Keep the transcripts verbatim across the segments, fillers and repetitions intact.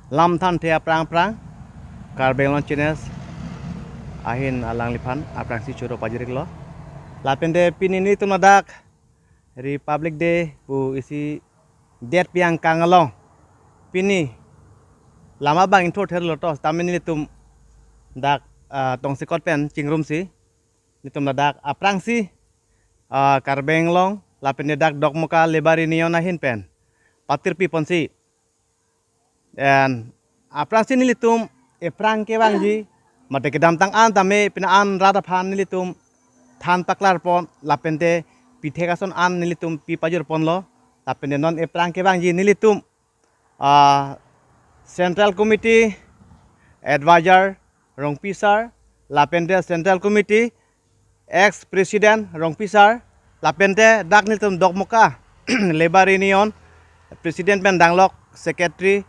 Lamthan the aphrang aphrang, Karbi Anglong channels ahin alangliphan aphrangsi choro pajiriklo. Lapen te pini nelitum ladak Republic Day pu isi det piang kang along pini lama bang inthor therlo to, tame nelitum dak, ah, tongsekot pen chingrumsi nelitum ladak aphrangsi, ah, Karbi Anglong lapen te dak Dokmoka Labour Union ahin pen patirpi ponsi en aphrangsi nelitum ephrang kevangji, mate kedamtang an tame pini an rat aphan nelitum than paklar pon, lapen te pithek ason an nelitum pi pajor ponlo, lapen te non ephrang kevangji nelitum, ah, Central Committee Advisor Rongpi Sir, lapen te Central Committee ex President Rongpi Sir, lapen te dak nelitum Dokmoka Labour Union President pen danglok Secretary,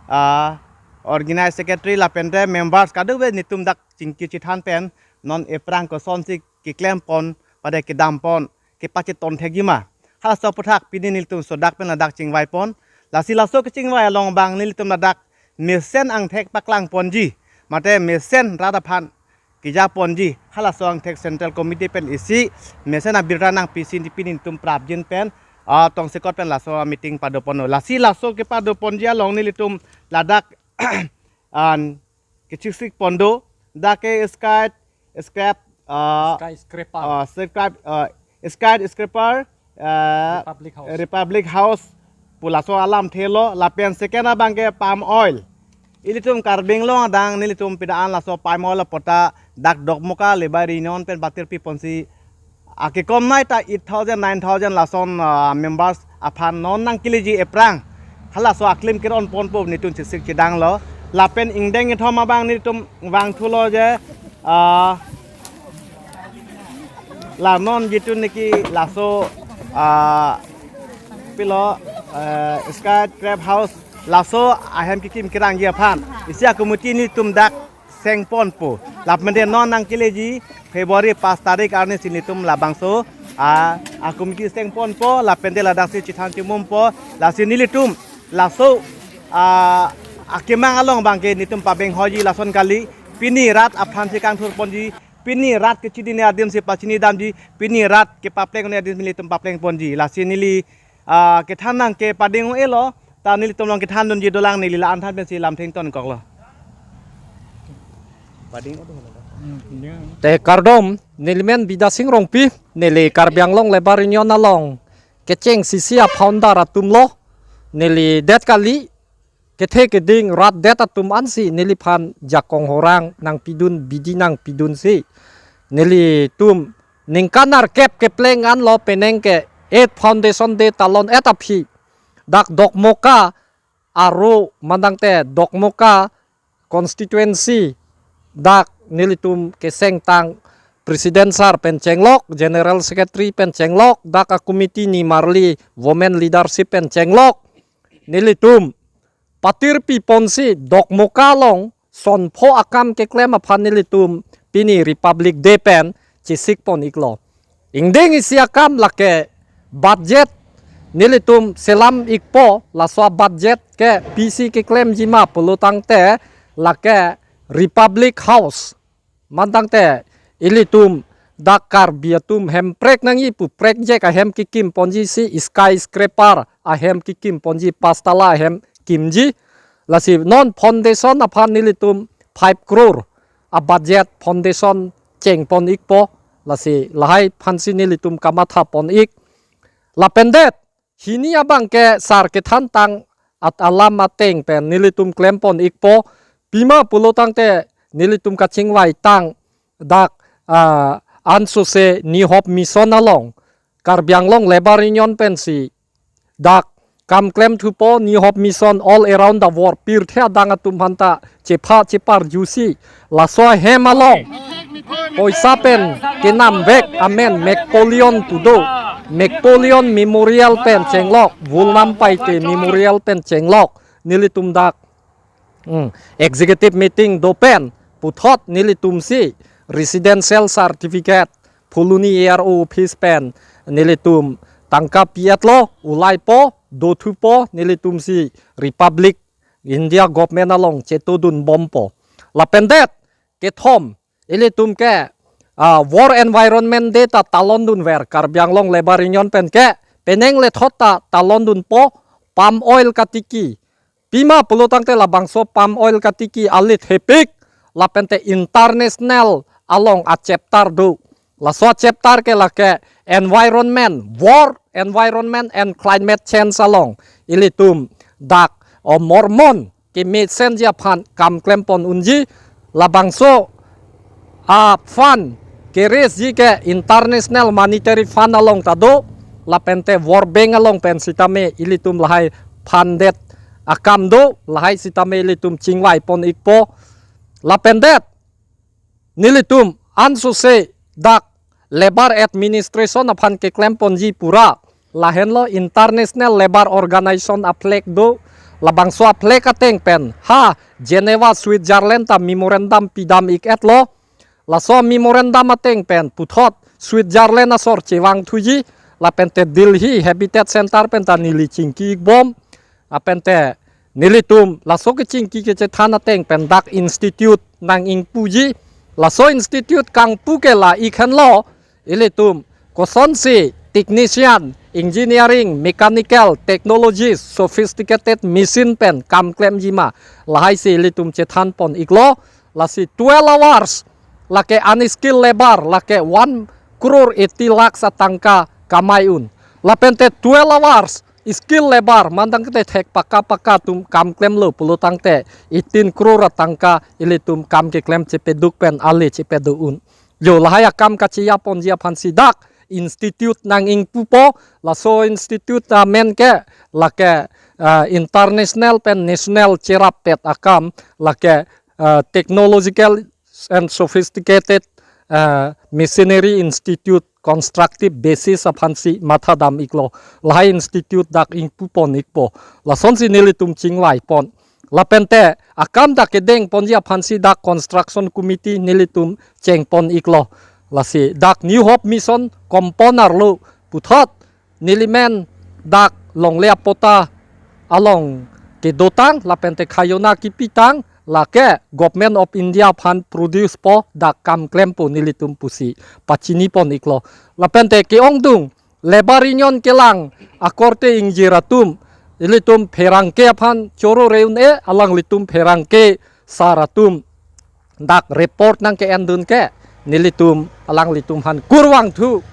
ah, Organized Secretary, lapen te members kadokave nelitum dak chingki chethan pen non ephrang kosonsi keklem pon, pada kedam pon, kepachetong thekji ma, halaso aputhak pini nelitum laso dak pen ladak chingvai pon. Lasi laso kechingvai along bang nelitum ladak mesen angthek paklang ponji, mate mesen rat aphan keja ponji, halaso angthek Central Committee pen isi mesen abirta nangpisi pini nelitum prapjin pen, ah, tongsekot pen laso meeting pado ponlo. Lasi laso kepado ponji along nelitum ladak an kechesik pon do, dak ke sky scrap, ah, Skyscraper. Ah, skyscrap-, ah, skyscraper, ah, Republic House. Republic House pu laso alamthe lo, lapen second abang ke palm oil. Ilitum Karbi Anglong adang nelitum pini an laso palm oil apot ta dak Dokmoka Labour Union pen patirpi ponsi akekom nai ta eight thousand, nine thousand lason, ah, members aphan non nangkeleji ephrang, halaso aklim keron ponpo nelitum chesik chedanglo. Lapen ingdeng kethom abang nelitum vangthulo je, ah, la non jitu niki laso, ah, pilo, eh, Sky Crab House laso ahem kekim kerangji aphan isi a-committee nelitum dak seng ponpo. Lapen te non nangkeleji February pas tarik arni si nelitum labangso a, a-committee seng ponpo, lapen te ladaksi chethan chimumpo. Lasi nelitum laso, ah, akemang along bang ke nelitum pabenghoi ji lason kali. Pini rat aphan si kangthur ponji, pini rat kechini adim si pachini damji, pini rat kepapleng adim si nelitum papleng ponji. Lasi neli, ah, kethan nangkepading elo, ta nelitum along kethan dunji dolang, neli la-an than pensi lamthe ingtonkoklo. Pading o do. Te kardom, neli men Bidya Sing Rongpi, neli Karbi Anglong Labour Union along kecheng sisi a-founder atumlo, neli det kali, kethe keding rat det atum ansi neliphan jakong horang nangpidun, bidi nangpidunsi nelitum ningkan nerkep kepleng anlo penang ke eight foundation day talon-et aphi dak Dokmoka aro mantang te Dokmoka constituency dak nelitum kesengtang President Sir pen chenglok, General Secretary pen chenglok, dak a-committee nimarli women leadership pen chenglok, nelitum patirpi ponsi Dokmoka along sonpho akam keklem aphan nelitum pini Republic Day pen chesik pon iklo. Ingdeng isi akam lake budget nelitum selam ikpo, laso budget ke pisi keklemji ma pulo tangte lake Republic House. Mantang te ilitum dak Karbi atum hem prek nangji pu prekjek ahem kekim ponji, si skyscraper ahem kekim ponji, pastala ahem kimji. Lasi non foundation aphan nelitum five crore a-budget foundation cheng pon ikpo. Lasi lahai aphansi nelitum kamatha pon ik. Lapen det hini abang ke sar kethan tang at alam ateng pen nelitum klem pon ikpo. Pima pulo tangte nelitum kachingvai tang dak, ah, ansose New Hope Mission along Karbi Anglong Labour Union pensi dak kam klem thupo. New Hope Mission all around the world, pirthe adang atum aphanta chepha cheparjusi laso ahem along poisa pen kenam vek amen Napoleon pu do, Napoleon Memorial pen chenglok, Vulnam Paite Memorial pen chenglok, nelitum dak, hmm, executive meeting do pen puthot nelitum si residential certificate Phuloni A R O office pen nelitum tangka pi-etlo, ulaipo, dothupo, nelitum si Republic India government along chetodun bompo. Lapen det kethom, ilitum ke, ah, World Environment Day ta talondunver, Karbi Anglong Labour Union pen ke penang lethot ta talondunpo, palm oil katiki. Pima pulo tangte labangso palm oil katiki alit hepik, lapente international along a chapter do. Laso a chapter ke lake environment, World Environment and Climate Change along ilitum dak, o, mormon kemesenji aphan kam klempon unji. Labangso a fund ke-raise ji ke International Monetary Fund along ta do, lapente World Bank along pen sitame ilitum lahai fund det akam do, lahai sitame ilitum chingvaipon ikpo. Lapen det nelitum ansose dak Labour Administration aphan keklemponji pura, lahenlo International Labour Organization a flag do, labangso a flag ateng pen ha Geneva, Switzerland ta memorandum pidam ik-etlo. Laso memorandum ateng pen puthot Switzerland asor chevangthuji, lapente Delhi Habitat Center pen ta neli chingki ikbom. Lapente nelitum laso kechingki kechethan ateng pen dak institute nang-ingpuji. Laso institute kangpu ke la ik-henlo, ilitum kosonsi technician, engineering, mechanical, technologies, sophisticated machine pen kam klemji ma, lahaisi ilitum chethanpon iklo. Lasi twelve hours lake unskilled labour lake one crore eighty lakhs atangka kamai un. Lapente twelve hours skilled labour, mantang kete thek paka paka atum kam klemlo pulo tangte eighteen crore atangka ilitum kam keklem chepaduk pen ale chepado un. Jo, lahai akam kacheyaponji aphansi dak institute nang-ingpupo. Laso institute amen ke lake, ah, international pen national cherappet akam, lake, ah, technological and sophisticated, ah, machinery institute constructive basis aphansi mathadam iklo. Lahai institute dak ingpupon ikpo. Lasonsi nelitum chingvaipon. Lapente akam dak kedengponji aphansi dak construction committee nelitum chengpon iklo. Lasi dak New Hope Mission kompon arlo puthot nelimen dak longle apota along kedotang lapente khajona kipitang, lake Government of India aphan produce po, dak kam klempo nelitum pusi pachinipon iklo. Lapente ke-ongdung Labour Union kelang akorte ingjir atum, ilitum pherangke aphan choro reun-e, alanglitum pherangke sar atum dak report nangke-endun ke nelitum alanglitum aphan kurvangthu,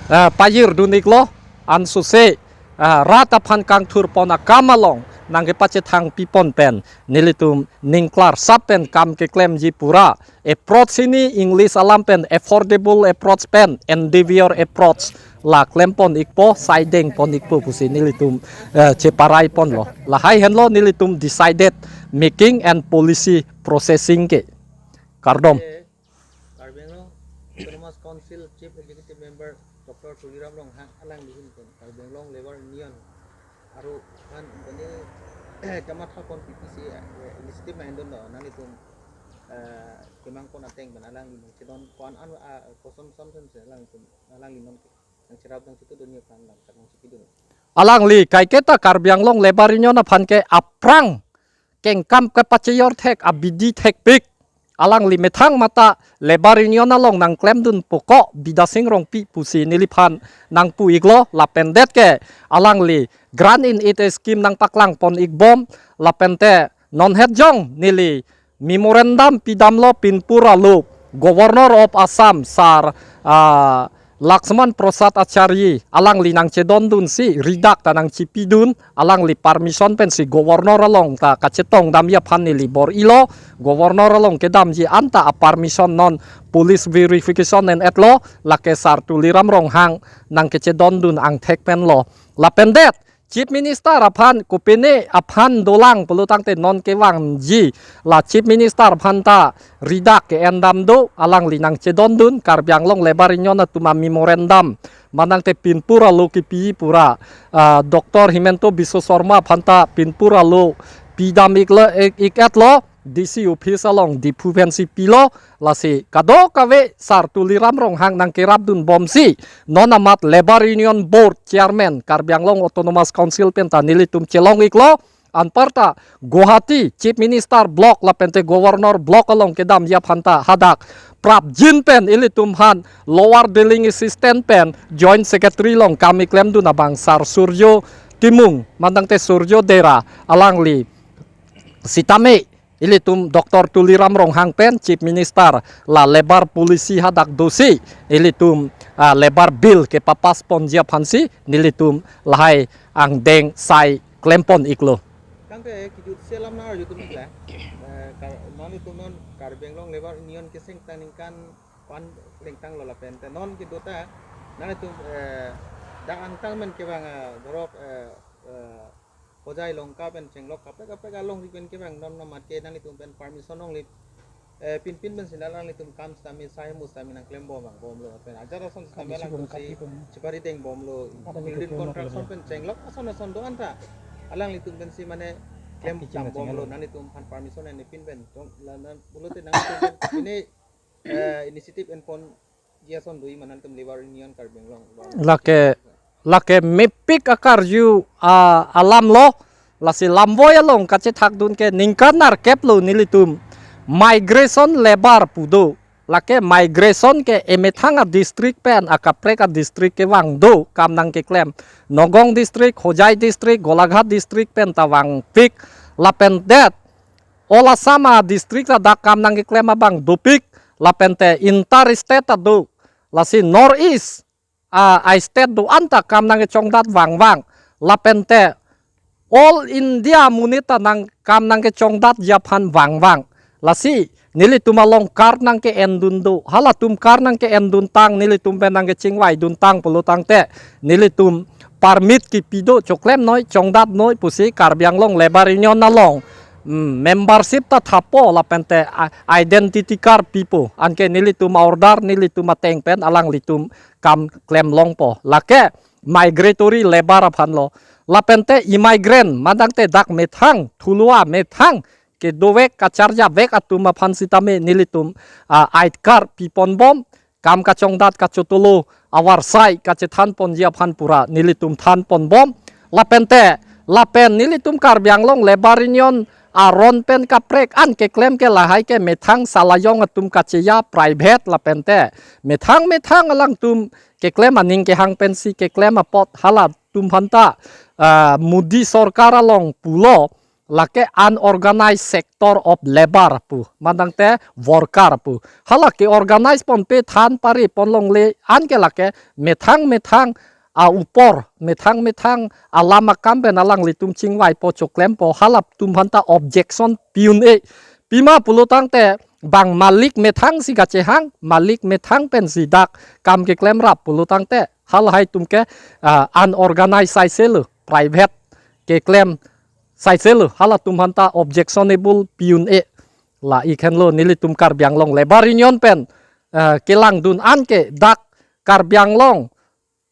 eh, pajirdun iklo. Ansose, eh, rat aphan kangthurpon akam along nangkepachethangpipon pen nelitum ningklar sap pen kam keklemji pura. Approach hini English alam pen affordable approach pen endeavor approach la klempon ikpo, saidengpon ikpo pusi nelitum, eh, cheparaiponlo. Lahai henlo nelitum decided making and policy processing ke. Kardom. Karbi Anglong Autonomous Council Chief Executive Member Doctor Tuliram Ronghang alangli ahin pen Karbi Anglong Labour Union aru aphan kene kamatha pon P P C, eh, initiative nang-endunlo, nanglitum, eh, kemangpon ateng pen alangli nangchedon pon an, ah, koson samsen se alangtum, alangli non nangcherap nangchitudunji aphan lang kat nangchipidun. Alangli kaiketa Karbi Anglong Labour Union aphan ke aphrang kengkam kepachejor thek, abidi thekpik. Alangli methang mata Labour Union along nangklemdun pokok Bidya Sing Rongpi pusi neliphan nangpu iklo, lapen det ke alangli grant in aid scheme nangpaklangpon ikbom, lapente non het jong neli memorandum pidamlo pinpur alo Governor of Assam Sir, ah, Lakshman Prasad Acharya, alangli nangchedondunsi ridak ta nangchipidun, alangli permission pensi Governor along ta kachetongdamji aphan neli bor-ilo. Governor along kedamji anta a-permission non police verification en-etlo, lake Sir Tuliram Ronghang nangkechedondun angthek penlo. Lapen det Chief Minister aphan kopine aphan dolang pulo tangte non kevangji la Chief Minister aphan ta ridak ke-endam do, alangli nangchedondun, Karbi Anglong Labour Union atum a-memorandum manangte pinpur alo kipi pura, ah, Doctor Himanta Biswa Sarma aphan ta pinpur alo pidam iklo, ik-, ik-etlo, D C office along Diphu pensi pilo. Lasi kadokave Sir Tuliram Ronghang nangkerapdunbomsi non amat Labour Union Board Chairman Karbi Anglong Autonomous Council pen ta nelitum chelong iklo. anparta Guwahati Chief Minister block lapente Governor block along kedamji aphan ta hadak prapjin pen ilitum aphan Lower Dealing Assistant pen Joint Secretary along kam keklemdun abang Sar Surjo Timung, mantangte Surjo Dera, alangli sitame ilitum Doctor Tuliram Ronghang pen Chief Minister la labour policy hadak dosi ilitum, ah, labour bill kepapass ponji aphansi nelitum lahai angdeng sai klempon iklo. Tangte kejut selam na arju tum ikla. Eh, kar-, nanglitum non Karbi Anglong Labour Union kesengtang ningkan pan lengtanglo lapente non kedota nanglitum, eh, dak angtang men kevang, eh, borok, eh, eh, Hojai Longka pen chenglok kaprek kaprek alongri pen kevang non non mate nanglitum pen permission ongli, eh, pinpin pen sila alanglitum kam sitame sai mu sitame nangklembom angbomlo pen ajat ason sitame alangtum si chipari dengbomlo building contraction pen chenglok ason ason do-an ta alanglitum pensi mane klem dambomlo nanglitum aphan permission ene pin pen tong lanan pulote nanglitum pen ini, eh, initiative enpon ji ason do-i ma nanglitum Labour Union Karbi Anglong. Lake, lake mepik akarju, ah, alamlo, lasi lamvoi along kachethakdun ke ningkan nerkep lo nelitum migration labour pu do. Lake migration ke emethang adistrict pen akaprek adistrict kevang do kam nangkeklem. Nagaon district, Hojai district, Golaghat district pen ta vangpik lapen det all Assam adistrict ta dak kam nangkeklem abang dopik lapente inter state ta do. Lasi North East a, a state do-an ta kam nangkechongdat vangvang lapente all India monit ta nang kam nangkechongdatji aphan vangvang. Lasi nelitum along kar nangke-endun do, halatum kar nangke-endun tang nelitum pen nangkechingvaidun tang pulo tangte nelitum permit kipi do, choklem noi, chongdat noi pusi Karbi Anglong Labour Union along, mm, membership ta thapo lapente, a, identity card pipo, anke nelitum a-order nelitum ateng pen alanglitum kam klemlongpo. Lake migratory labour aphanlo. Lapente immigrant mantangte dak methang thulua methang kedovek kacharjavek atum aphan sitame nelitum, ah, I D card piponbom, kam kachongdat kachotolo avarsai kachethanponji aphan pura nelitum thanponbom. Lapente lapen nelitum Karbi Anglong Labour Union aron pen kaprek an keklem ke lahai ke methang salayong atum kacheya private lapente methang methang alangtum keklem aning kehang pensi keklem apot halatum aphanta, ah, Modi sorkar along pulo lake unorganized sector of labour pu, mantangte worker pu. Hala ke-organize ponpe than pari ponlongle anke lake methang methang a-upor, methang methang alam akam pen alanglitum chingvaipo choklempo, halatum aphanta objection pi un-e. Pima pulo tangte bang malik methang si kachehang, malik methang pensi dak kam keklemrap pulo tangte halahai atum ke, ah, unorganized saiselo, private keklem saiselo, halatum aphanta objectionable pi un-e. La ik henlo nelitum Karbi Anglong Labour Union pen, ah, kelangdun anke dak Karbi Anglong,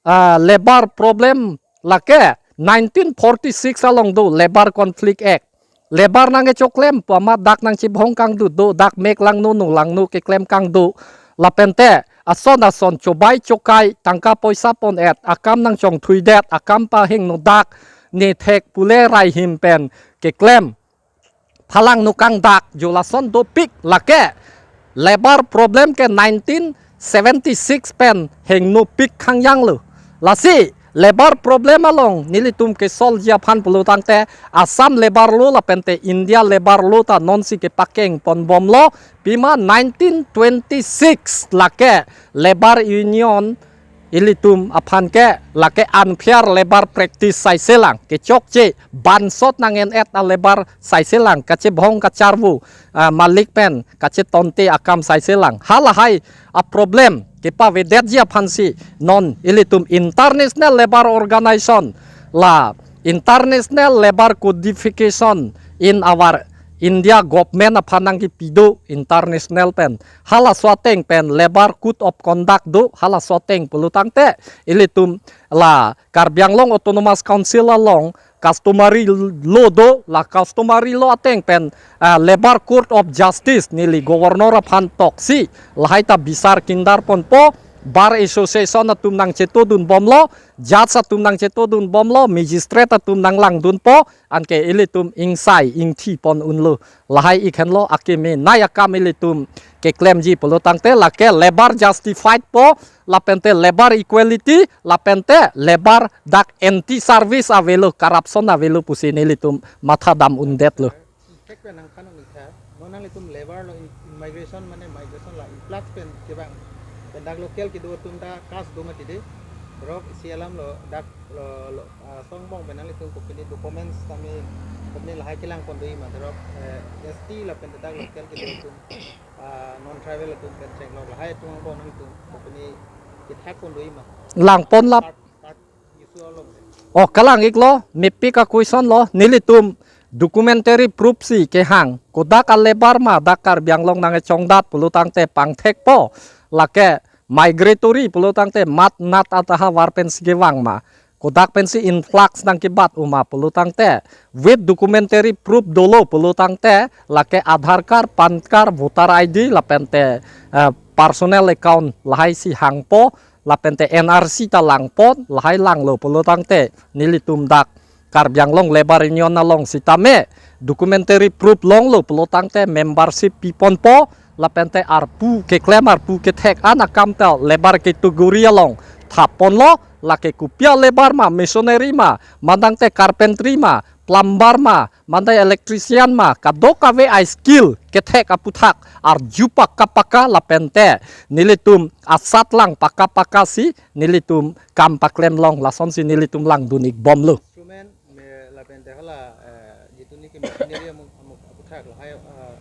ah, labour problem lake nineteen forty-six along do Labour Conflict Act. Labour nangkechoklem pu amat dak nangchibhong kangdu do, dak mek langno no langno keklem kangdu. Lapente ason ason chobai chokai tangka poisa pon-et, akam nangchongthuidet, akam pahingno dak, nithek pule raihim pen keklem phalangno kangdak, jo lason dopik lake labour problem ke nineteen seventy-six pen hengnopik khangjanglo. Lasi labour problem along nelitum ke-solve ji aphan pulo tangte Assam Labour Law lapente India Labour Law ta nonsi kepakeng ponbomlo. Pima nineteen twenty-six lake Labour Union ilitum aphan ke lake unfair labour practice saiselang, kechokche bansot nang-en-et a-labour saiselang, kachebhong kacharvu, ah, malik pen kachetonte akam saiselang. Halahai a-problem kepavedetji aphansi non ilitum International Labour Organization la International Labour Codification in our India government aphan nangkepi do international pen. Halaso ateng pen Labour Code of Conduct do, halaso ateng pulo tangte ilitum la Karbi Anglong Autonomous Council along customary law do, la customary law ateng pen, ah, Labour Court of Justice neli Governor aphan toksi lahai ta bisar kindar ponpo, Bar Association atum nangchetodun bomlo, judge atum nangchetodun bomlo, magistrate atum nanglangdunpo, anke ilitum ingsai ingthi pon unlo. Lahai ik henlo akeme nai akam ilitum keklemji pulo tangte lake labour justified po, lapente labour equality, lapente labour dak anti service avelo, corruption avelo pusi nelitum matha dam undetlo. Thek pen nangkhan nang ikha, mo nanglitum labour lo, im-, immigration mane migration la influx pen kevang. Pen dak local kedo atum ta caste do mati de. Rok isi alam lo dak lo, lo, ah, songbong pen nanglitum kopine documents tame kopine lahai kelang pon do-i ma, rok, eh, S T lapen dak local kedo atum, ah, non tribal atum pen chenglok lahai atum angbong nanglitum kopine kethak pon do-i ma. Lang pon lap. Part, part issue along. Oh, kalang iklo, mepik a-question lo, nelitum documentary proof si kehang, kodak a-labour ma dak Karbi Anglong nangchongdat pulo tangte pangthekpo, lake migratory pulo tangte mat nat ataha var pensi kevang ma, kodak pensi influx nangkebat u ma pulo tangte, with documentary proof dolo pulo tangte, lake Aadhaar card, PAN card, voter I D, lapente, eh, personal account lahai si hangpo, lapente N R C ta langpon, lahai langlo pulo tangte, nelitum dak Karbi Anglong Labour Union along sitame documentary proof longlo pulo tangte membership piponpo, lapente arpu keklem arpu kethek an akam ta labour category along thapponlo, lake kopi a-labour ma, masonry ma, mantangte carpentry ma, plumber ma, mantang electrician ma, kadokave a-skill kethek aputhak arju pakka pakka lapente nelitum asat lang pakka pakka si nelitum kam paklem long, lasonsi nelitum langdun ik bomlo. Instrument me lapente hala, eh, jitu niki machinery amuk, amuk aputhak lahai, eh,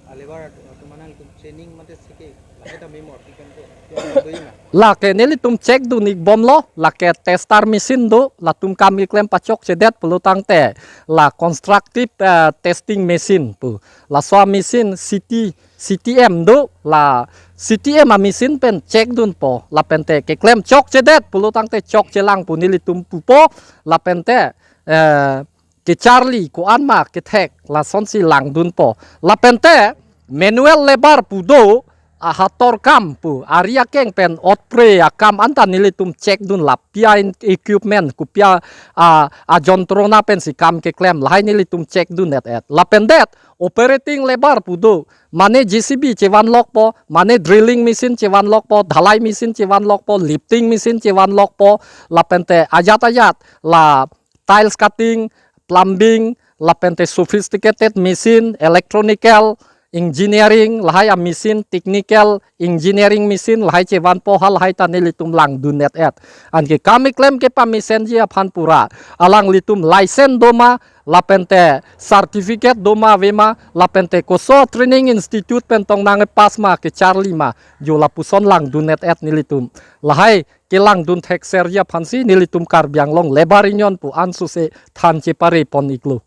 a-labour atum anang itum training mate sike lahai ta memor tikan ke, tikan do-i ma. Lake nelitum check dun ik bomlo, lake tester machine do, latum kam keklem pachokchedet pulo tangte, la constructive, eh, testing machine pu. Laso a-machine C T, C T M do, la C T M a-machine pen check dunpo, lapente keklem chokchedet pulo tangte chokchelang pu nelitum pupo, lapente, eh, kecharli ko-an ma kethek lasonsi langdunpo. Lapente manual labour pu do, ahator kam pu, ari akeng pen otpre akam anta nelitum check dun, la pi a-equipment, kopi a, a, ajontrona pensi kam keklem, lahai nelitum check dun et et. Lapendet operating labour pu do, mane J C B chevanlokpo, mane drilling machine chevanlokpo, dhalai machine chevanlokpo, lifting machine chevanlokpo, lapente ajat ajat la tiles cutting, plumbing, lapente sophisticated machine, electronical, engineering, lahai a-machine, technical, engineering machine, lahai chevanpo, halahai ta nelitum langdun et et. Anke kam keklem kepamesenji aphan pura alanglitum license do ma, lapente certificate do ma ave ma, lapente koso training institute pen tong nangpass ma kecharli ma, jo lapuson langdun et et nelitum. Lahai kelangdun thekserji aphansi nelitum Karbi Anglong Labour Union pu ansose than chepare pon iklo.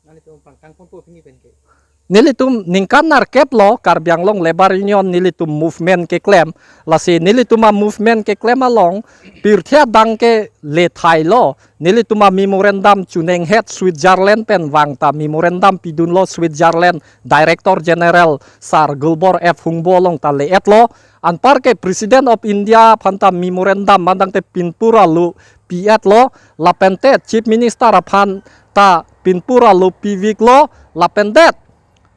Nanglitum pangkang ponpo pini pen ke. Nelitum ningkan nerkep lo Karbi Anglong Labour Union nelitum movement keklem. Lasi nelitum a-movement keklem along pirthe adang ke le thailo. Nelitum a-memorandum chunenghet Switzerland pen vang ta memorandum pidunlo Switzerland Director General Sir Gulbor F Hungbo along ta le-etlo. Anpar ke President of India aphan ta memorandum mantangte pinpur alo pi-etlo, lapente Chief Minister aphan ta pinpur alo piviklo, lapendet,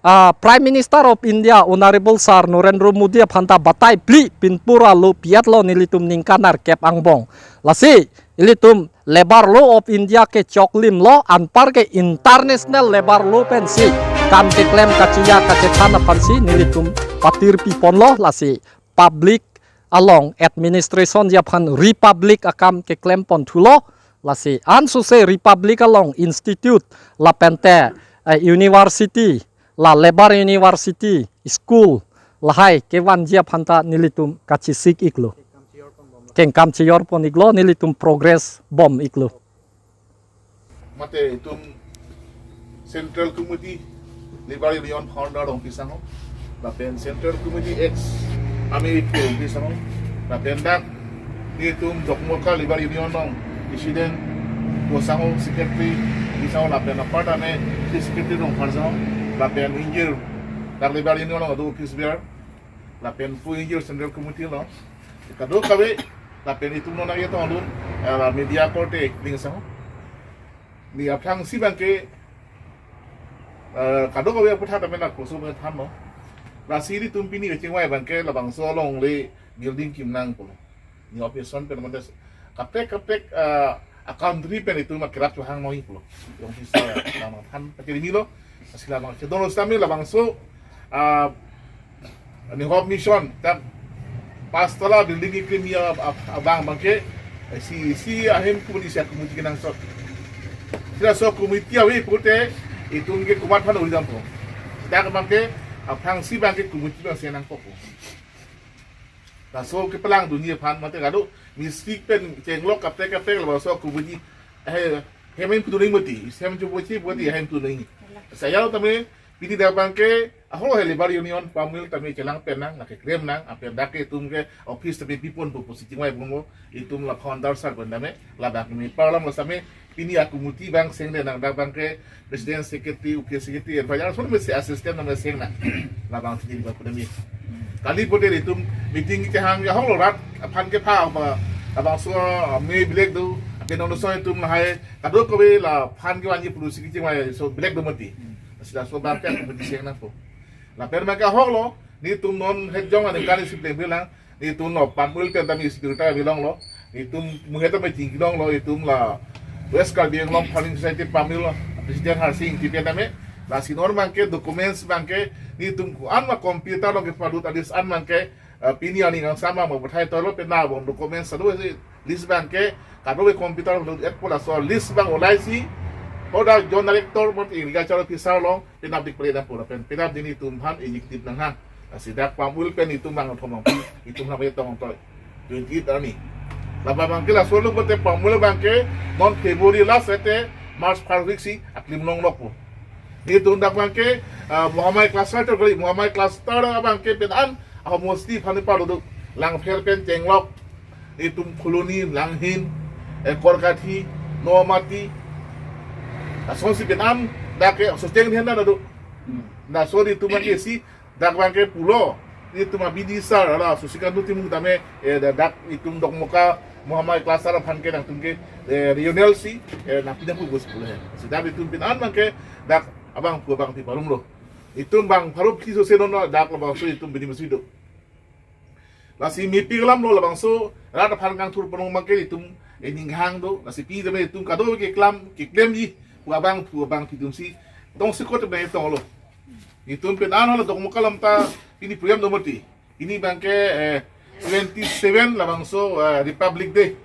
ah, Prime Minister of India Honorable Sir Narendra Modi aphan ta batai phli pinpur alo pi-etlo nelitum ningkan nerkep angbong. Lasi ilitum Labour Law of India ke choklimlo, anpar ke International Labour Law pensi kam keklem kachiya kachethan aphansi nelitum patir piponlo, lasi public along administration ji aphan republic akam keklem pon thulo, lasi ansose republic along institute lapente, eh, university, la Labour University, school, lahai kevanji aphan ta nelitum kachisik iklo. Kengkam chiyor pon iklo, nelitum progress bom iklo. Mate itum Central Committee Labour Union founder along pisango, lapen Central Committee ex Amir Iphu along pisango, lapen dak nelitum Dokmoka Labour Union along President kosango, Secretary pisango, lapen apar tame Chief Secretary along pharsango, lapen ingjir dak Labour Union along ado office bearer. Lapen pu injir Central Committee along kadokave, lapen itum non nangchetongdun, eh, media korte ling sang. Ni aphrangsi abangke, eh, kadokave aputhak tame na koso abang thanlo. Lasi itum pini kachingvai abangke labangso alongle building kim nangpo. Ni office ason pen mate kaprek kaprek, eh, a country pen itum akerap chohang noi pulo. Jongsi sa tang than pachini lo. Lasi labang chedon sitame labangso, ah, NEHOP mission dak pas tala building keklim abang abangke, eh, isi isi ahem pu isi a-committee kenangsot. Si laso committee ave pute itum ke komat aphan uri dampo. Dak abangke aphrangsi abangke committee abang seng nangkok. Laso kepalangdunji aphan mate kado mistake pen chenglok kaprek kaprek labangso committee, eh, hem hem pudun mati, hem chupochi mati, hem pudun. Saya tame pini dak abangke ahok he Labour Union PAMU-L tame chelang pen nang, nangkeklem nang, lapen dak ke itum ke office tame pipon pu pusi chingvai bungmo, itum la founder sir pen tame, labang keme parlam sitame, pini a-committee abang seng de nang, dak abangke president, secretary, office secretary, advisor, ason mesi assistant nang seng nang, labang sini di baku demi. Kali pute itum meeting kehang ya ahok lo rat aphan kepha ba, labangso, ah, me bilek do, lapen non so itum lahai kadokave la aphan kevanji pusi kechingvai so bilek do mati. Si laso abangke committee seng nangpo. Lapen abangke ahok lo, netum non het jong aningkan isi pleng bilang, netum non PAMU-L pen tame isi birta bilong lo, netum muhet tame chingkidong lo, itum la West Karbi Anglong Farming Society PAMU-L president Harsing Ingti pen tame, lasi non abangke documents abangke, netum ko-an ma computer along kepalut a-list an abangke, eh, pini aning kangsam ma bathai tolo pen nabom documents adu si list abangke, kadokave computer along et pu laso list abang ulai si, hoda zone director mate agriculture officer along penap dik pare dampo lapen penap dini itum aphan executive nanghang. Lasi dak PAMU-L pen itum abang thom abang itum aphan tong toi twenty-eight arni. Labang abangke laso lo pute PAMU-L abangke non February last ete March first week si aklim longlokpo. Netum dak abangke, ah, Mohamai cluster to kali, Mohamai cluster abangke pen an ahomosti aphan parlo do, Langpher pen chenglok, itum Phuloni, Langhin, eh, Korkathi, Nomati, asonsi pen an dak ke so cheng hen na do. Hmm. Laso netum abangke si dak abangke pulo, netum a-B D sir, ala Susikandu Timung tame, eh, da-, dak itum Dokmoka Mohamai cluster aphan ke nangtum ke, eh, regional si, eh, nangpi nangpu bos pulo he. Si dak itum pen an abangke dak abang pu abang pi parum lo. Itum abang parum ki so se non dak labangso itum bini masi do. Lasi mepi kelam lo labangso rat aphan kangthur ponong abangke itum ening hang do, lasi pini tame itum kado keklam keklemji pu abang pu abang pi itum si tongsekot tame tong lo. Itum pen an hala Dokmoka alam ta pini program do mati. Pini abangke, eh, twenty-seven labangso, eh, Republic Day.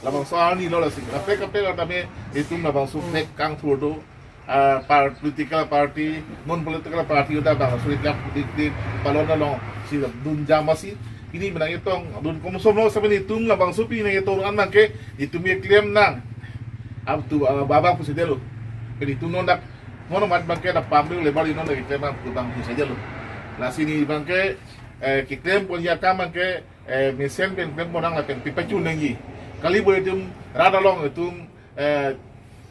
Labangso arni lo lasi. Kaprek kaprek tame itum labangso flag kangthur do. Ah, par-, political party, non political party udah bang, so dak politik palon along si dun jam masi. Pini menang itong dun komsom lo sitame itum labangso pini nangchetong an abangke itum keklem nang. Up to, ah, babang pusi delo. Pini itum non dak, non mat abangke dak PAMU-L Labour Union dak keklem nang pu abang pusi delo. Lasi pini abangke, eh, keklem pon ya kam abangke, eh, mesen pen klem pon nang lapen pipachun nangji. Kali bo itum rat along itum, eh,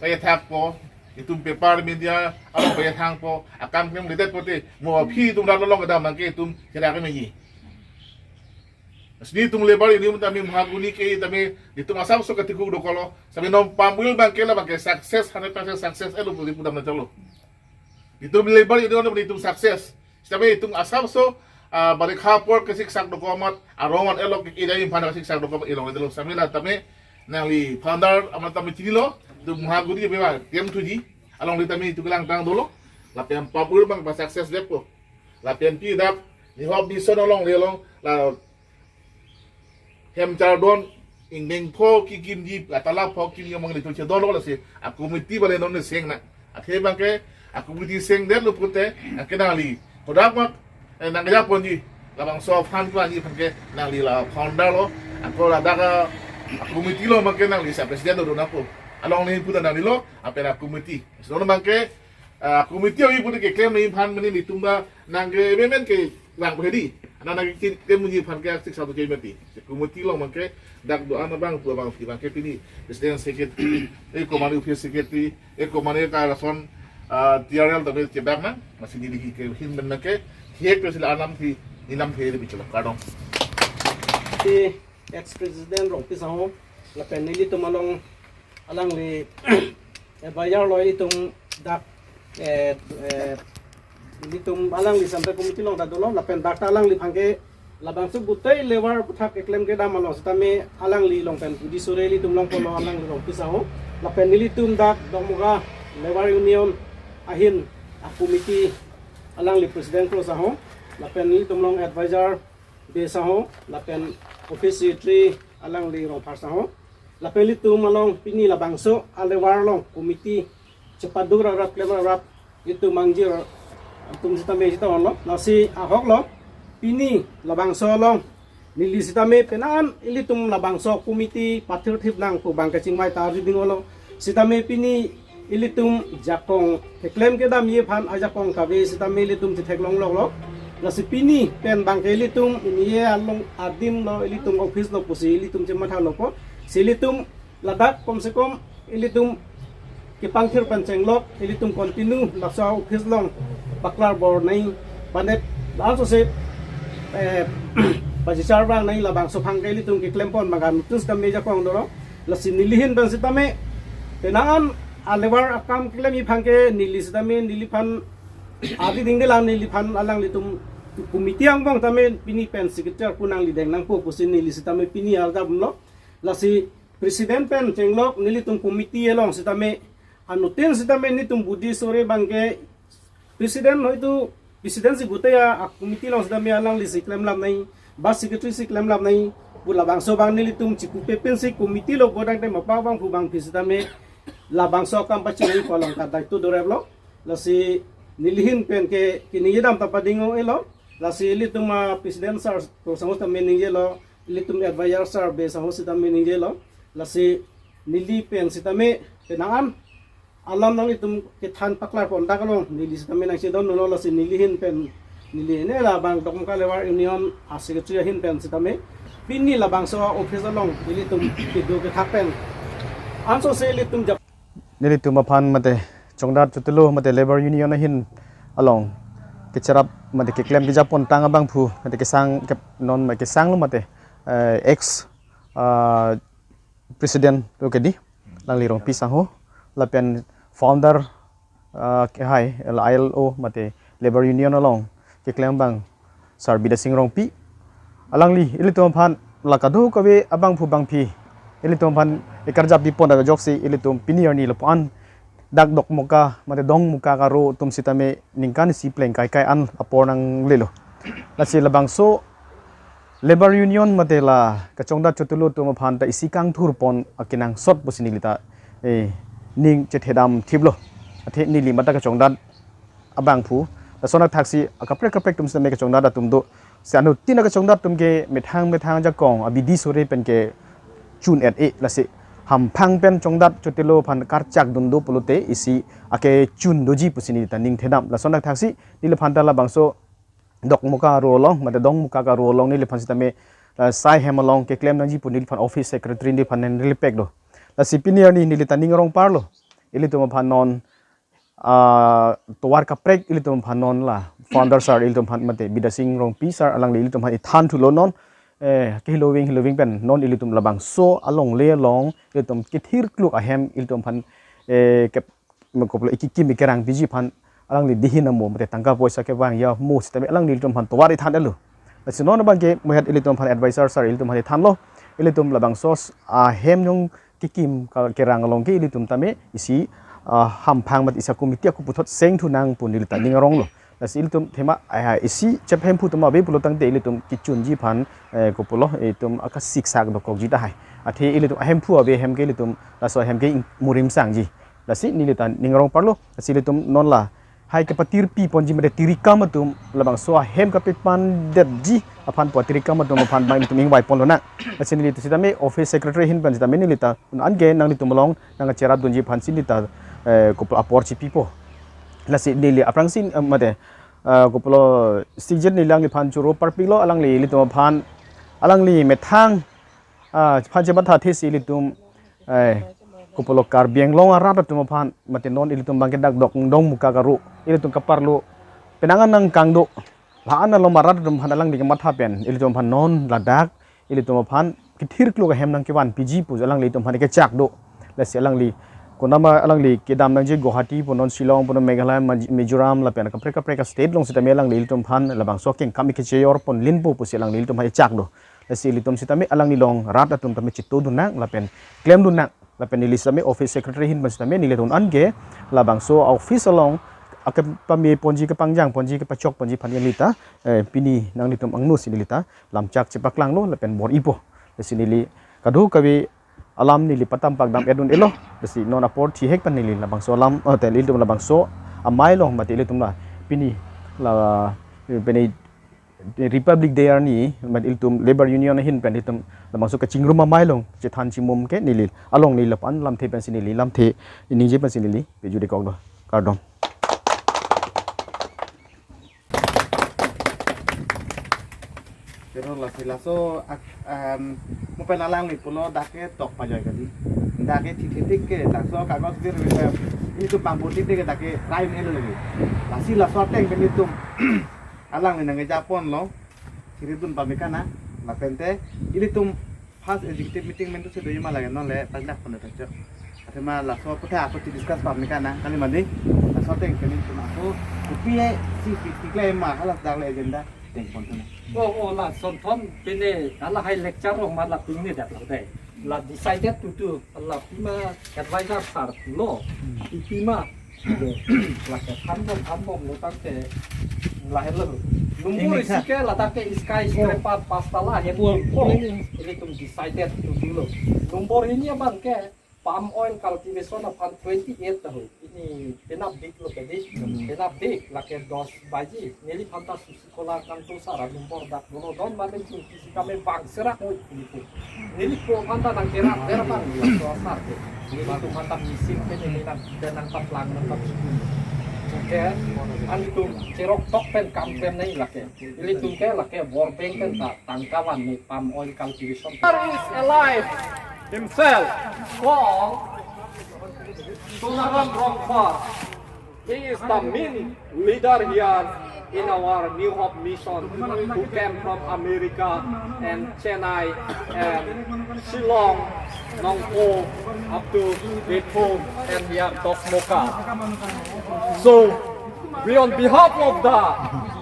kayathakpo, itum paper media along kayathangpo, akam klemkledet pute, mo aphi itum rat along kedam abangke itum kira ke meji. Lasi netum Labour Union tame mahaguni ke tame itum asapso katikuk dokok lo, sitame non PAMU-L abangke labangke success, hundred percent success elo pute pudam nangchoklo. Itum Labour Union itum success. Sitame itum asapso, ah, barikha apor kesiksak dokok amat, arong an elok ida imphan kesiksak dokok amat ilong delo sitame la tame nangli founder amat tame chinilo, itum mahaguni beba kem thuji, along le tame itum langtang dolo, lapen PAMU-L abang pa success dekpo. Lapen pini dak NEHOP mission along le along, la hem chardon, ingdeng pho kekimji, atala pho kimji amang le chedon lo lasi, a-committee abang le non le seng nang. Athe abangke, a-committee sengdetlo pute, anke nangli kodak mak, eh, nangkeja ponji, labangso aphan ko ani aphan ke nangli la founder lo, ako ladak a-committee along abangke nangli sa president do nangpo. Along le puta nangli lo, lapen a-committee. Sino abangke, ah, committee awi pute keklem nangji aphan mene netum ba nangke memen ke lang phe di. Ana nangkeklem nangji aphan ke asik satu ke mati. Si committee along abangke dak do-an abang pu abang si abangke pini president, secretary, eh, commanding officer, secretary, eh, commanding ka lason, ah, T R L tapi cebak nang, masih di di ke hin abangke, hek ke sila anam si Nilam phe bichulok kardom. Si ex-president Rongpi Saho, lapen nelitum along alangli advisor lo ilitum dak, eh, eh, ilitum alangli sampai committee along ta dolo, lapen dak ta alangliphan ke labangso gutei labour aputhak keklem kedam along sitame alangli along pen budi sore ilitum longponlo alangli Rongpi Saho. Lapen nelitum dak Dokmoka Labour Union ahin a-committee alangli president Kro Saho. Lapen nelitum along advisor Bey Saho. Lapen office secretary alangli Rongphar Saho. Lapen ilitum along pini labangso a-labour along committee chepaduk rap rap klem rap rap itum mangjir atum sitame sita onlo. Lasi ahok lo pini labangso along neli sitame penang an ilitum labangso committee pathirthip nang pu abang kachingvai ta arjuding olo. Sitame pini ilitum jakong keklem kedamji aphan ajakong kave sitame ilitum chetheklong lok lo. Lasi pini pen abang ke ilitum ingjir along adim lo, ilitum office lo pusi ilitum chematha lopo. Si ilitum ladak kom se kom ilitum kepangthir pen chenglok, ilitum continue laso office along paklar bor nai, panet laso se, eh, pajichar bang nai, labangso aphan ke ilitum keklempon abang anuttin sitame jakong dolo. Lasi neli ahin pen sitame penang an a-labour akam keklemji aphan ke neli sitame neliphan adi dingde lang, neliphan alanglitum committee angbong tame pini pen secretary pu nangli deng nangpo pusi neli sitame pini arjap lo. Lasi president pen chenglok nelitum committee along sitame anuttin sitame nelitum budi sore abang ke president hoitu president si gutei a-committee along sitame alangli si klemlap nai, ba secretary si klemlap nai pu labangso abang nelitum chipupe pensi committee lo godang te mapa abang pu abang phi sitame labangso akam pachini pu along ta daito dorep lo. Lasi neli ahin pen ke keningje dam ta pading ong-e lo. Lasi ilitum a-president sir Kro Saho sitame ningje lo, ilitum advisor sir Bey Saho sitame ningje lo. Lasi neli pen sitame penang an alam nanglitum kethan paklar pon dak along neli sitame nangchedon lo. Lasi neli ahin pen neli ne labang Dokmoka Labour Union a-secretary ahin pen sitame pini labangso office along ilitum kedo kethak pen anso se ilitum jap nelitum aphan mate chongdat chotelo mate Labour Union ahin along kecherap mate keklem kejapontang abangphu mate kesang ke non mate kesang lo mate, eh, ex, ah, president lo kedi, alangli Rongpi Saho, lapen founder, ah, ke hai, L I L O mate Labour Union along keklem abang sir Bidya Sing Rongpi. Alangli ilitum aphan la kadokave abangphu abangphi ilitum aphan ekarjap bipon ajoksi ilitum pini arni lapu-an dak Dokmoka mate Dongmoka aro atum sitame ningkan isi pleng kaikai an apor nanglelo. Lasi labangso Labour Union mate la kachongdat chotelo atum aphan ta isi kangthur pon akenangsot pusi neli ta, eh, ning chethedam thiplo. Athe neli mate kachongdat abangphu, lason athaksi akaprek kaprek atum sitame kachongdat atum do. Si anuttin akachongdat atum ke methang methang ajakong abidi sore pen kechun-et-e, lasi hamphang pen chongdat chotelo aphan karchak dun do pulote isi akechun doji pusi neli ta ning thedam. Lason athaksi neliphan ta labangso Dokmoka aro along mate Dongmoka aro along neliphan sitame, ah, sai hem along keklem nangji pu neliphan office secretary neliphan nangrilipek do. Lasi pini arni neli ta ning arong parlo. Ilitum aphan non, ah, tovar kaprek ilitum aphan non la founder sir ilitum aphan mate Bidya Sing Rongpi sir alangli ilitum aphan ithan thulo non, eh, ke hiloving hiloving pen non ilitum labangso alongle along ilitum kethir kluk ahem ilitum aphan, eh, ke mekoplo ikikim ikerang piji aphan alangli dihin amo mate tangka poisa kevang ya mo sitame alangli ilitum aphan tovar ithan-etlo. Lasi non abang ke muhet ilitum aphan advisor sir ilitum aphan ithanlo. Ilitum labangso ahem jong kikim ka kerang along ke ilitum tame isi, ah, hamphang mat isi committee ako puthot seng thu nang pu neli ta ning aronglo. Lasi ilitum thema, ah, isi chep hemphu atum ave pulo tangte ilitum kechunji aphan, eh, kopilo, ilitum akasiksak dokokji tahai. Athe ilitum ahemphu ave hem ke ilitum laso ahem ke ing-, murim sangji. Lasi neli ta ning arong parlo. Lasi ilitum non la hai kepatirpi ponji mate tirikam atum labangso ahem kapepandetji aphan pu tirikam atum aphan abang ilitum ingvai ponlo na. Lasi neli ta sitame office secretary ahin pen sitame neli ta un-an ke nanglitum along nangkacherap dunji aphan si neli ta, eh, kopilo apor chipipo. Lasi neli aphrangsi, eh, mate, eh, kopilo stigjet neli alangliphan choro parpiklo alangli ilitum aphan alangli methang, ah, aphan chematha thesi ilitum, eh, kopilo Karbi Anglong arat atum aphan mate non ilitum abang ke dak Dok Dongmoka aro ilitum kaparlo penang an nangkangdo. la-an along arat atum aphan alangli kematha pen ilitum aphan non ladak ilitum aphan kethirklok ahem nangkevan piji pu alanglitum aphan kechak do. Lasi alangli konama alangli kedam nangji Guwahati pu non Shillong pu non Meghalaya, Maj-, Mizoram lapen kaprek kaprek a-state along sitame alangli ilitum aphan labangso akengkam kecheyor pon linpo pusi alangli ilitum aphan kechak do. Lasi ilitum sitame alangli along rat atum tame chitodun nang lapen klemdun nang. Lapen neli sitame office secretary ahin pen sitame neli tun an ke labangso office along akepame ponji, kepangjang ponji, kepachok ponji aphan neli ta, eh, pini nanglitum angno si neli ta lamchak chepaklanglo lapen bor-ipo. Lasi neli kadokave alam neli patam pakdam edun elo. Lasi non apor thihek pen neli labangso alam, eh, te ilitum labangso amei along mate ilitum la pini la, eh, pini Republic Day arni mate ilitum Labour Union ahin pen ilitum labangso kachingrum amei along chethan chimum ke neli along neli lapu-an lamthe pensi neli lamthe ningje pensi neli pejudikoklo. Kardom. Pero lasi laso ak-, em, mo pen alangli pulo dak ke tok pajoi kali. Dak ke thithitik ke laso kagos bir, em, ilitum bang botik de ke dak ke rai melo lagi. Lasi laso ateng pen ilitum alangli nangkeja ponlo. Chiridun pame kana, lapente ilitum first executive meeting pen tu si do ma lagi non le pajak pon ta chok. Athema laso aphuthak ako chi discuss pame kana, kali madi. Laso ateng pen ilitum ako kopi si pi tiklai ma halas dak le agenda ateng pon tu na. Oh, oh, la sonthom pine hala hai lecture rong ma la pine dak la dei. La decided to do, la pima advisor sir lo, pima. Lake thanbom thanbom lo tangte lahelo. Number isi ke ladak ke skyscraper pastala ahem pon. Ilitum decided to do lo. Number hini abang ke palm oil cultivation aphan twenty-eight tahun. Ini penap dik lo ke di. Penap dik lake dos baji. Neliphan ta susi kola kanto sara number dak dolo don mamin chun kisi kame bang serak mo ilitum. Neli ko aphan ta nangkerak der bang laso asar ke. Nelitum aphan ta machine ke neli nang pen nangpaplang nangpapsukun. Oke, ilitum cherok tok pen kam pen nai lake. Ilitum ke lake World Bank pen ta tangka van ni palm oil cultivation. There is a life himself called Sonaram Rongphar. He is the main leader here in our New Hope Mission who came from America and Chennai and Shillong, Nongpoh, up to Bethel and here Dosmuka. So, we on behalf of the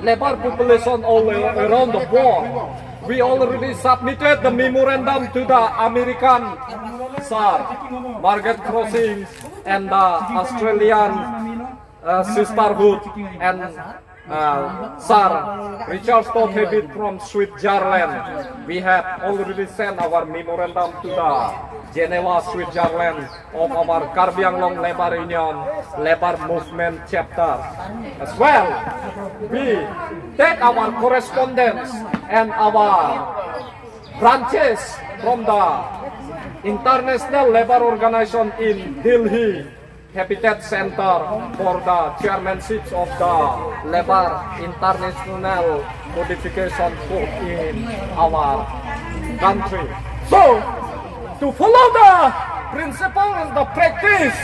Labour population all around the world, we already submitted the memorandum to the American sir, Margaret Crossing, and the Australian uh, sisterhood and uh, Sir Richard Tothebit from Switzerland. We have already sent our memorandum to the Geneva, Switzerland of our Karbi Anglong Labour Union, Labour Movement Chapter. As well, we take our correspondence and our branches from the International Labour Organization in Delhi, Habitat Center for the chairmanships of the Labour International Codification Code in our country. So, to follow the principle and the practice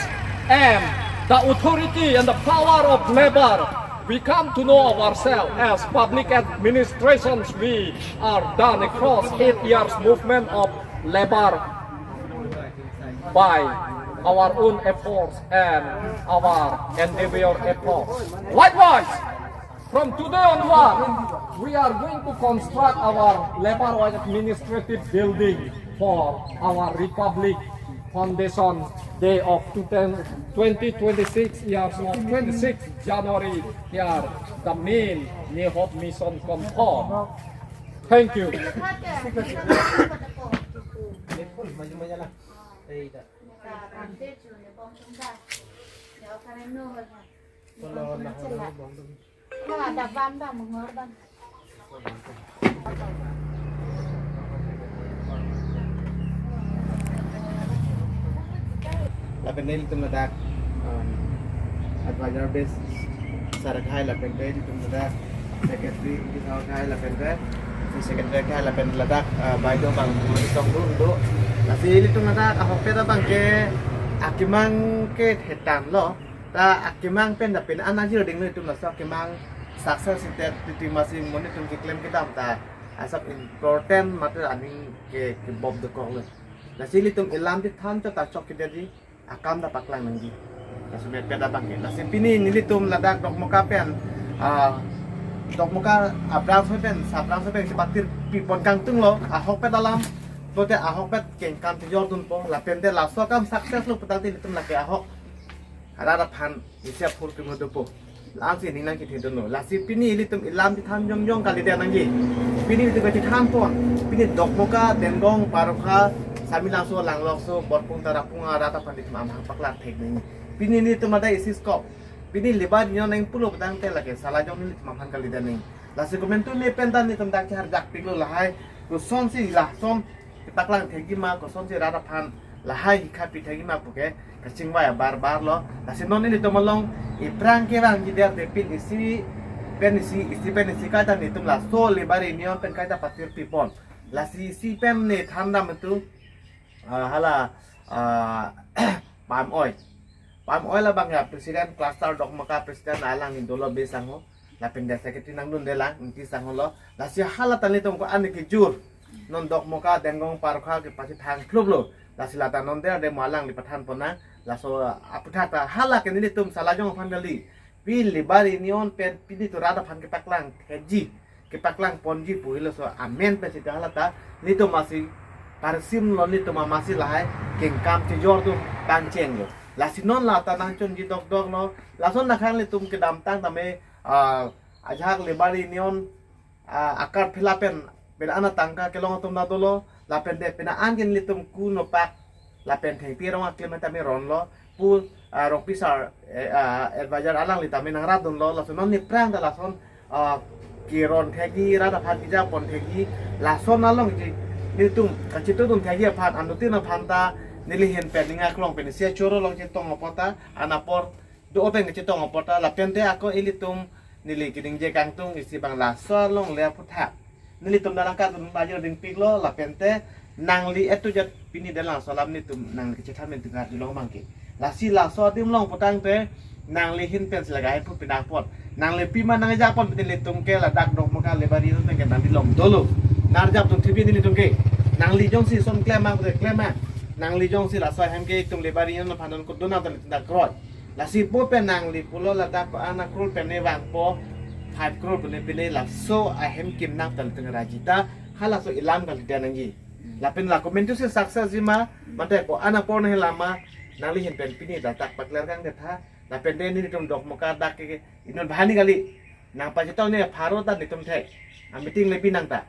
and the authority and the power of Labour, we come to know ourselves as public administrations. We are done across eight years movement of Labour by our own efforts and our individual efforts. Likewise, from today onward, we are going to construct our Labour Administrative Building for our Republic Foundation Day of two thousand, twenty twenty-six years of twenty-six January here, the main New Hope Mission compound. Thank you. Lapen nelitum ladak, um, advisor base sir akhai lapen ke nelitum ladak secretary, office akhai lapen ke secretary akhai lapen ladak, uh, baideo abang tong dun do. Lasi nelitum ladak ahokpet abang ke akemang ke thetan lo. Ta akemang pen da pen anajir ding nelitum laso akemang Success ite titi masi monit atum keklem kedam ta asap important mate aning ke kebom dokok lo. Lasi ilitum ilam chethan chot ta chok kedetji, akam ta paklang nangji. Lasi mepet abang ke. Lasi pini nelitum ladak Dokmoka pen, ah, Dokmoka a-branch pen, sub-branch pen si patir pipon kangtung lo, ahokpet alam, pote ahokpet kengkam tijor dunpo, lapente laso akam success lo putangte ilitum lake ahok rat aphan isi aphur kemudupo. Lasi ning nang kithedunlo. Lasi pini ilitum ilam chethan jongjong kalidet nangji. Pini ilitum kachethanpon. Pini Dokmoka, Dengong, Parokha, Samelangso, Langlokso, Borpung, Tarapung arat aphan ilitum amahang paklang thek nangji. Pini nelitum ada isi skop. Pini Labour Union nang pulo putangte lake salajong nelitum aphan kalidet nangji. Lasi komantu ne pen ta nelitum dak chehar jakpiklo lahai. Kosonsi lason kepaklang thekji ma, kosonsi rat aphan lahai hikha pi thekji ma puke kachingvai abar bar lo. Lasi non nelitum along iphrang kevangji der de pin isi pen isi, isi pen isi kaita nelitum laso Labour Union pen kaita patir pipon. Lasi isi pen ne thandam itu, ah, hala, ah, Pam Oi. Pam Oi labang ya president cluster Dokmoka president alang ni dolo be sangho. Lapente secretary nangdunde lang, Ingti sangho lo. Lasi hala ta nelitum ko-an kejur. Non Dokmoka, Dengong, Parokha kepachethang klub lo. Lasi lata non der de mo alangli pathanpon nang. Laso aputhak ta hala ke nelitum salajong aphan kali. Pini Labour Union pen pini tu rat aphan kepaklang thekji, kepaklang ponji pu helo so amen pen sita hala ta nelitum masi parsim lo, nelitum masi lahai kengkam tijor atum pangcheng lo. Lasi non lata nangchonji dokdok lo. Lason nakhang nelitum kedamtang tame, ah, ajahak Labour Union, ah, akar phila pen pen ana tangka kelong atum na dolo, lapente pen an ke nelitum ku nopak, lapen thengpi rong aklem tame ron lo, pu, ah, Rongpi sir, eh, ah, advisor alangli tame nangrat dunlo, lason non niphrang ta lason, ah, keron thekji, rat aphan kejapon thekji, lason alongji nelitum kachetongdun thekji aphan, anuttin aphan ta neli ahin pen ning aklong pen isi achoro along chetong apot ta, an apor do open kechetong apot ta, lapente ako ilitum neli keningje kangtung isi abang laso along le aputhak. Nelitum dalang kadun bajir dingpiklo, lapente nangli etu jat pini dalang laso alam nelitum nangli kechethan pen tengkar julong bangke. Lasi laso adim along putangte nangli ahin pen si lagai pu pinang apot. Nangli pima nangjakpon pini nelitum ke ladak Dokmoka Labour Union pen ke nangli long dolo. Narjap tum thibi nelitum ke. Nangli jongsi son klem ma klem ma. Nangli jongsi laso ahem ke itum Labour Union aphan non kudun nang ta nelitum dak kroi. Lasi po pen nangli pulo ladak ko-an a-crore pen ne vangpo, five crore pen ne pine laso ahem kim nang ta nelitum raji ta, halaso ilam kalidet nangji. Lapen la komantu si success ji ma, mate ko-an apor ne lama, nangli ahin pen pini dak paklar kangdet tha, lapente nelitum Dokmoka dak ke, inut bahani kali, nangpachetong ne pharo ta nelitum thek, a-meeting le bi nang ta.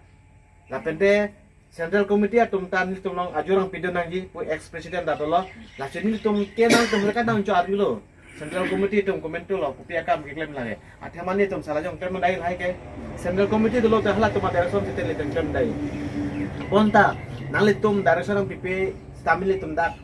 Lapente Central Committee atum ta nelitum along ajurang pidun nangji pu ex president ta dolo. Lasi nelitum ke nangtum leka nangcho arjulo. Central Committee atum komantu lo, kopi akam keklem lage. Athema nelitum salajong klem dai lahai ke. Central Committee dolo ta halatum a-direction site nelitum klem dai. Bonta nanglitum direction nangpipe stamil nelitum dak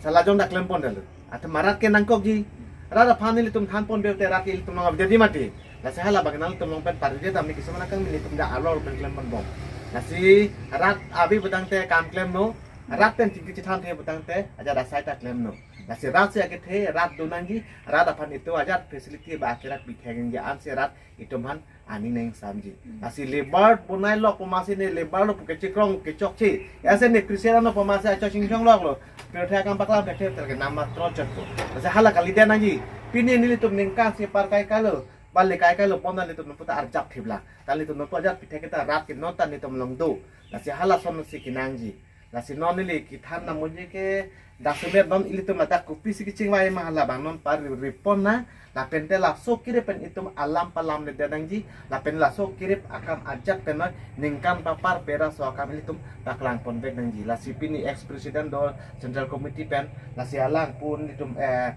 salajong dak klempon dalo. Athema rat ke nangkokji. Rat aphan nelitum thanpon bete rat ke ilitum nang abjadi mati. Lasi hala abang nangtum along pen paride tame kisama nangkang nelitum dak arlo pen klemponbom. Lasi rat abi putangte kam klemnon, rat pen chingki chethanthe putangte ajat asai ta klemnon. Lasi rat si akethe rat do nangji, rat aphan itum ajat facility ba akerak bithek nangji ansi rat itum aphan aning nangsamji. Hmm. Lasi labour bonai lok pu masi ne labour lo pu kechekrong kechokche. Ase ne Christian ano pu masi achok chingchong lok lo. Pero the akam paklang the the ke nama trot chot ko. Lasi hala kalidet nangji. Pini nelitum ningkan si par kai kai lo. Bali kai kai lo pon ta nelitum nonpu ta arjap thiplang. Ta nelitum nonpu ajat pithek ta rat ke non ta nelitum along do. Lasi halason si kenangji. Lasi non neli kethan namuji ke dasemet non ilitum ladak kopisi kechingvai ma hala abang non par ripon na, lapente laso kerip pen itum alam palamledet nangji, lapen laso kerip akam ajat pen non ningkan papar pera so akam ilitum paklangponvek nangji. Lasi pini ex president do Central Committee pen, lasi alang pun itum, eh,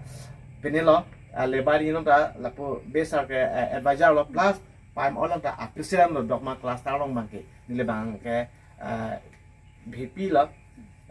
pini lo, eh, labour union ta lapu besar ke, eh, advisor lo plus Pam Oi alang ta a-president lo Dokmoka cluster along abangke. Neli abangke, eh, V P lo,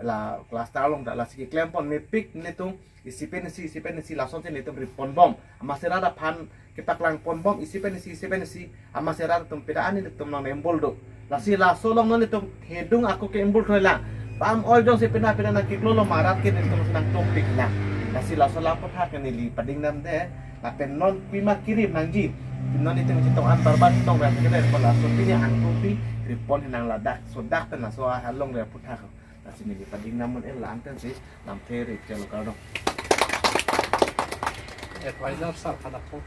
la cluster along ta lasi keklempon mepik nelitum isi pen isi, isi pen isi lason si nelitum riponbom. Amatsi rat aphan kepaklangponbom isi pen isi, isi pen isi. Amatsi rat atum pida ani nelitum along embol do. Lasi laso along non nelitum hedung ako ke embol thoi lang. Pam Oi jongsi pina pina nangkiklo lo ma rat ke nelitum nangtongpik lang. Lasi laso laputhak ke neli pading namde. Lapen non pima kerip nangji. Non itum chetong an barbar chetong ber ke dei, laso pini angkupi ripon henang ladak, so dak pen laso along le aputhak. Lasi neli pading namun el la-an tensi lamthe ri chelo kardom. Advisor sir, kada po.